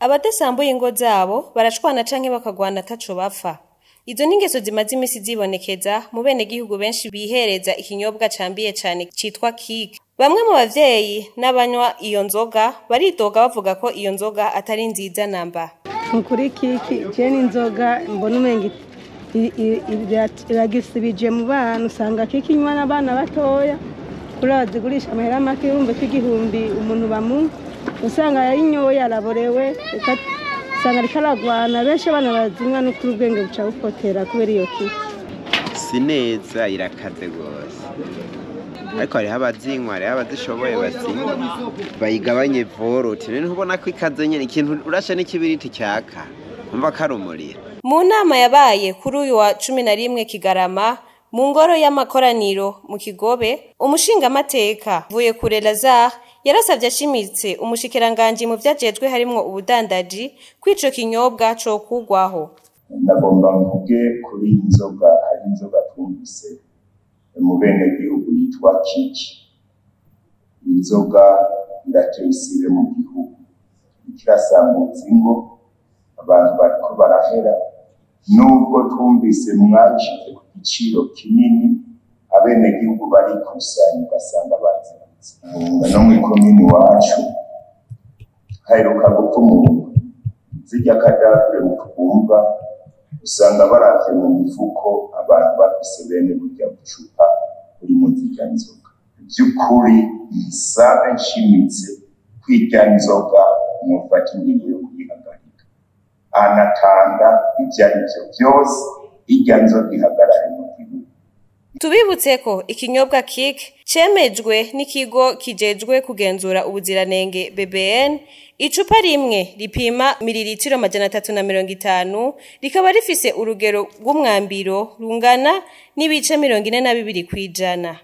Abadasambuye ingo zabo barashwana canke bakagwana ataco bapfa. Izo n'ingeso zimaze imisi zibonekeza mu benegihugu benshi bihereza ikinyobwa cambiye cane citwa kike. Bamwe mu bavyeyi n'abanywa iyo nzoga baridoga bavuga ko iyo nzoga atari nziza namba. Nukuri kiki je n'inzoga mbona umenga iragisibije mu bana, usanga kiki inywa n'abana batoya kuri bazigurisha amahera make, urumva ko 1000 umuntu bamuha usanga yayinyoye araborewe, usanga ariko aragwana. Benshi abana bazinywa n'ukuri ubwenge buca bupotera kubera iyo kiki. Si neza, irakaze gose, ariko hariho abazinywa, hariho abazishoboye bazinywa, bayigabanye vorute. None ntubona ko ikaze nyene, ikintu urashe n'ikibiriti cyaka umva ko ari umuriro. Mu nama yabaye kuri uyu wa 11 Kigarama mu ngoro y'amakoraniro mu Kigobe, umushingamateka Mvuyekure Lazare yarasavye ashimitse umushikiranganji mu vyajejwe harimwo ubudandaji kw'ico kinyobwa cokugwaho. Ndagomba mvuge kuri iyi nzoga. Hari inzoga twumvise mu benegihugu yitwa kiki. Inzoga irateye isibe mu gihugu, ikirasambuza ingo, abantu bariko barahera. Nubwo twumvise mwacitse ku giciro kinini, abenegihugu barikusanya ugasanga bazibutse. No mw'ikomini iwacu haheruka gupfa umuntu, zirya kadavure mutwumva usanga baravye mu mifuko abantu bafise bene burya bucupa burimwo zirya nzoga. Vy'ukuri nsabe nshimitse kwirya nzoga mwofata ingingo yo kuyihagarika, anatanga ivyo arivyo vyose, irya nzoga ihagarare mu gihugu. Tubibutse ko ikinyobwa kik cemejwe n'ikigo kijejwe kugenzura ubuziranenge BBN. Icupa rimwe ripima mililitiro 350, rikaba rifise urugero rw'umwambiro rungana n'ibice 42%.